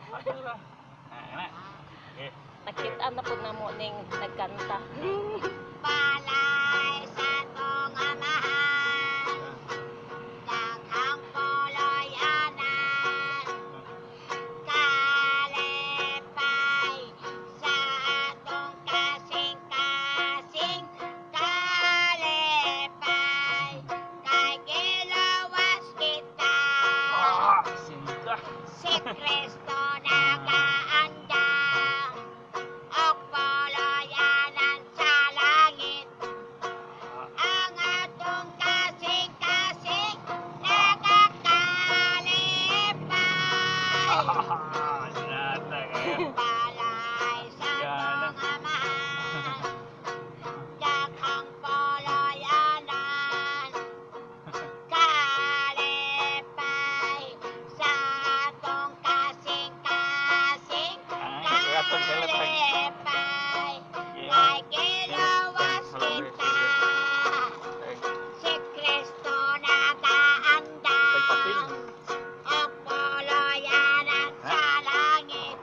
Ato ra. Ah, ana. Okay. Nakita na po na mo ning nagkanta. Balay sa atong Amahan, daghang puloy-anan, kalipay sa atong kasing-kasing, kalipay kay gilawas kita. Ah, sinta. Si Kristo nagaandam og puloy-anan sa langit. Ang atong kasing-kasing nagakalipay. Ah, sinata kayo. Balay sa atong Amahan, daghang puloy-anan, kalipay sa atong kasing-kasing, Ay, gatag sila tag. kalipay kay gilawas kita. Si Kristo nagaandam og puloy-anan sa langit.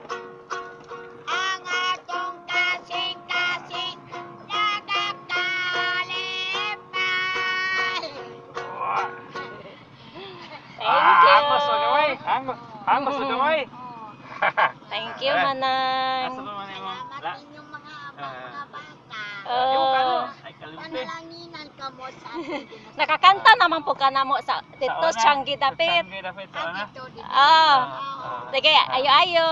Ang atong kasing-kasing nagakalipay. Thank Ah, you. angkos sa gamay. Angkos, angkos sa gamay. Thank you, Eh, Manang. Asa pa man imong Salamat la? inyong mga bata. Imo kano? Oh. Ay kalimti. Panalanginan ka mo sa ating Nakakanta naman po ka namo sa dito Sa una. Changi dapit. Changi dapit sa una. Dito, dito. Ah. Ah. Sige, ayo ayo.